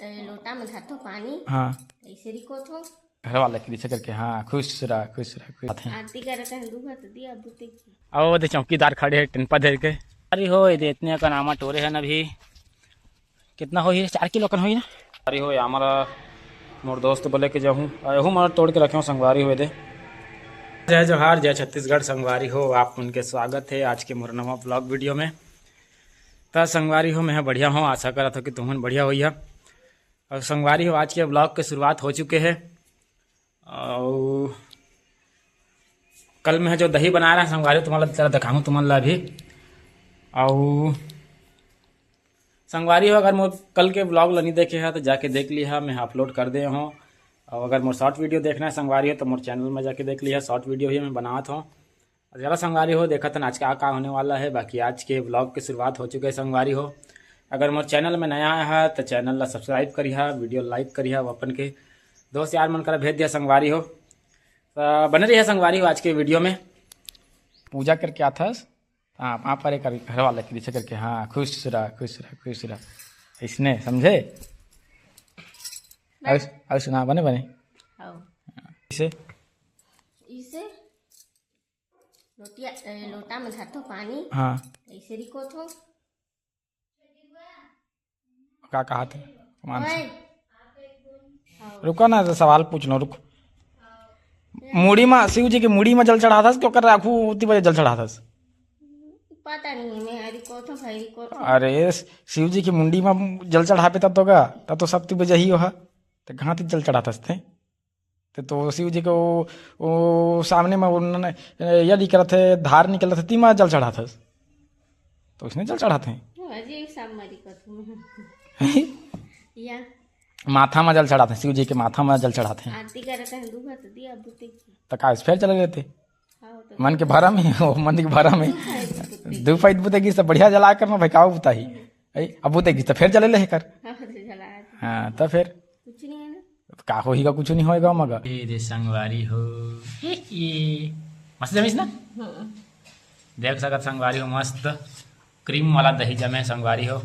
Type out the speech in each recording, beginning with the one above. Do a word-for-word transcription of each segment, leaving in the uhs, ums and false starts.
ए, लोटा में धरथो पानी। हाँ। ऐसे रिकोथो। घर वाला के पीछे करके, हाँ, खुश रह, खुश रह, खुश रह। आरती करत हैं, दूहा तो दिया बुते की। अब वो दे चौकीदार खड़े हैं टेम्पा धर के। अरे हो, ये दे इतने कन आमा टोरे हैं ना अभी। कितना होही? चार किलो कन होही ना? अरे हो, ये आमा ला मोर दोस्त बोले के जाहूँ, एहू मा तोड़ के रखे हो संगवारी हो दे। जय जोहार, जय छत्तीसगढ़ संगवारी हो, आप मन के स्वागत है आज के मोर नवा vlog video में। त संगवारी हो, मैं बढ़िया हूँ, आशा करत हूँ कि तुमन बढ़िया होइहा। और संगवारी हो, आज के vlog के शुरुआत हो चुके है। और कल मैं जो दही बना रहा संगवारी, तुम्हारा जरा दिखाऊँ तुमन ला अभी। और संगवारी हो, अगर मोर कल के vlog ला नहीं देखे है तो जाके देख लिहा, मैं upload कर दे हूँ। और अगर मोर short video देखना है संगवारी हो तो मोर channel में जाके देख लिहा, short video ही मैं बनावत हूँ। चला संगवारी हो, देखत हन आज का का होने वाला है। बाकी आज के vlog के शुरुआत हो चुके है संगवारी हो। अगर मोर channel में नया आया है तो channel ला subscribe करिहा, video like करिहा, वो अपन के दोस्त यार मन करा भेज दिया संगवारी हो। तो बने रहिए संगवारी हो आज के video में। पूजा करके आथस, हाँ, वहाँ पर एक घर वाला के पीछे करके, हाँ, खुश रह, खुश रह, खुश रह, इसने समझे? और, और सुना, बने बने। हाँ। इसे इसे लोटिया, ए, लोटा में धरथो पानी। हाँ। ऐसे रिकोथो। का कहा थे? मान से। ओए। रुका ना, तो सवाल पूछ लो, रुक। मुड़ी में, शिव जी की मुड़ी में जल चढ़ाथस कि ओकर आखू ओती बजे जल चढ़ाथस? पता नहीं, मैं हरी कोथो, हरी कोथो। अरे, शिव जी की मुंडी में जल चढ़ाबे तब तो गा, तब तो सब ती बजे ही हो हा। तो कहाँ ती जल चढ़ाथस थे? ते तो शिव जी के वो, वो सामने में वो न-, न-, ये निकलत है, धार निकलत है, ती में जल चढ़ाथस। तो इसने जल चढ़ाते हैं। हाँ, अजीब सा मरी कथू। या। माथा में जल चढ़ाते हैं, शिव जी के माथा में जल चढ़ाते हैं। आरती करत हैं, दूहा तो दिया बुते की। तो का, इस फेर चले लेते? हाँ, तो मन के भरम है, वो मन के भरम है। दूहा है बुते की। दू फाइट बुते की, सब बढ़िया जला कर ना भाई, का बुता ही। ए, अब वो देखी तो फिर जले ले कर। हाँ, तो जला दे। हाँ, तो फिर? कुछ नहीं है ना। का होही का, कुछ नहीं होएगा मगर। ए दे संगवारी हो। ए, ए। मस्त जमीस ना? हम्म। देख सकत संगवारी हो, मस्त cream वाला दही जमे संगवारी हो।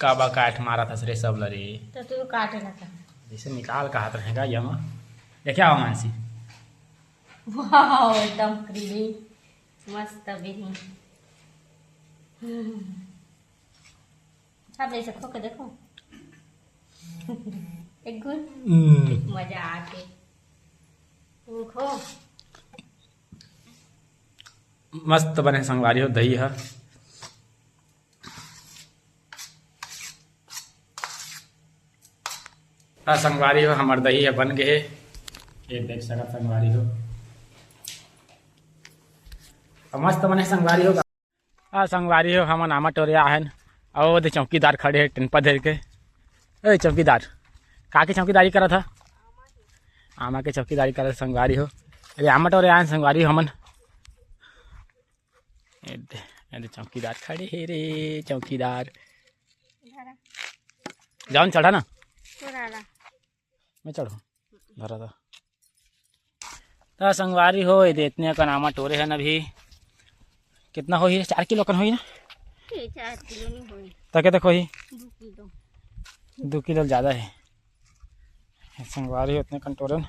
काबा काट मारत हस रे सब ल रे। तो तू काटे ना का? जैसे निकाल कहत रहेगा ये मा। ये क्या हो मानसी? वाह, एकदम creamy। मस्त भी है। हम्म। आप ले सकते हो, देखो। एक गुण। हम्म। मजा आके। देखो। मस्त बने संगवारी हो दही ह। हाँ संगवारी हो, हमर दही ह बन गए हे। ये देख सकत संगवारी हो, अब मस्त बने संगवारी हो। हाँ संगवारी हो, हमन आमा टोरे आहन, अउ ओदे चौकीदार खड़े हे टेम्पा धर के। ए चौकीदार, का के चौकीदारी करत ह? आमा के चौकीदारी करत संगवारी हो। अरे आमा टोरे आहन संगवारी हो हमन। ए दे, ए दे चौकीदार खड़े हे रे, चौकीदार। धरा। जाओ न चढ़ा ना। तोरा ला। मैं चढ़ू। धरा था। त संगवारी हो, ए दे इतने अकन आमा टोरे हन अभी। कितना होही? चार किलो अकन होही ना? ये चार किलो नहीं होही। त के तक होही? दो किलो। दो किलो ज्यादा है। संगवारी हो इतने कन टोरे न।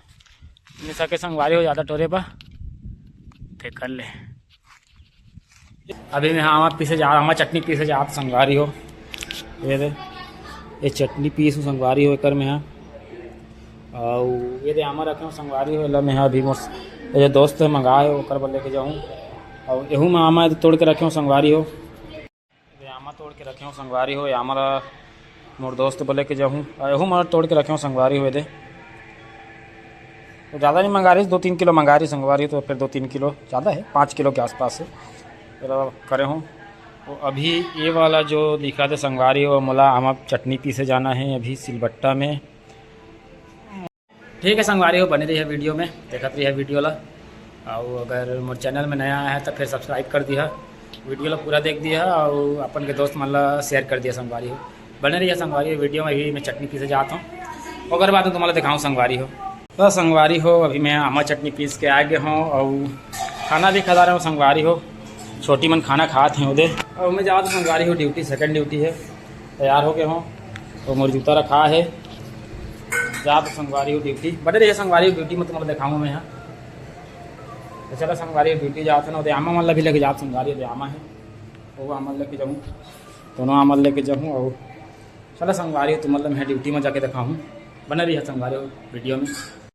निशा के संगवारी हो ज्यादा टोरे बा। ते कर ले। अभी मैं आमा पीसे जा, आमा चटनी पीसे जात संगवारी हो। ये दे, ये चटनी पीसू संगवारी हो एकर में हा। अउ ये दे आमा रखे हो संगवारी हो, एला मैं हा अभी मोर, ये जो दोस्त है मंगाए हो, ओकर बर लेके जाऊँ। अउ एहू में आमा तोड़ के रखे हो संगवारी हो। ये आमा तोड़ के रखे हो संगवारी हो, ये आमा ला मोर दोस्त बोले के जाहूँ। आ, एहू मा तोड़ के रखे हो संगवारी हो, ये दे। तो ज़्यादा नहीं मंगा रही, दो तीन किलो मंगा रही संगवारी, तो फिर दो तीन किलो ज़्यादा है, पाँच किलो के आसपास है। चलो, करे हूँ। तो अभी ये वाला जो दिखा दे संगवारी हो, मोला आमा चटनी पीसे जाना है अभी सिलबट्टा में। ठीक है संगवारी हो, बने रहिए वीडियो में, देखत रहिए वीडियो ला। अउ अगर मोर चैनल में नया आया है तो फिर सब्सक्राइब कर दिया, वीडियो ला पूरा देख दिया अउ अपन के दोस्त मन ला शेयर कर दिया संगवारी हो। बने रहिए संगवारी हो वीडियो में, अभी मैं चटनी पीसे जात हूँ, ओकर बाद में तुम्हारा दिखाऊँ संगवारी हो। तो संगवारी हो, अभी मैं आमा चटनी पीस के आ गए हूँ अउ खाना भी खा रहे हूँ संगवारी हो। छोटी मन खाना खात हे ओदे। अब मैं जात संगवारी हो ड्यूटी, सेकंड ड्यूटी हे, तैयार हो गए हो। तो मोर जूता रखा हे, जात संगवारी हो ड्यूटी। बने रहिए संगवारी हो ड्यूटी में, तुम्हारा दिखाऊँ मैं यहाँ। तो चला संगवारी हो ड्यूटी जात हे ना, ओदे आमा मन ला भी लेके जात संगवारी हो, ओदे आमा हे, वो आमा लेके जाऊँ, दोनों आमा लेके जाऊँ। और चला संगवारी हो, तुम्हारा मैं ड्यूटी में जाके दिखाऊँ। बने रहिए संगवारी हो वीडियो में।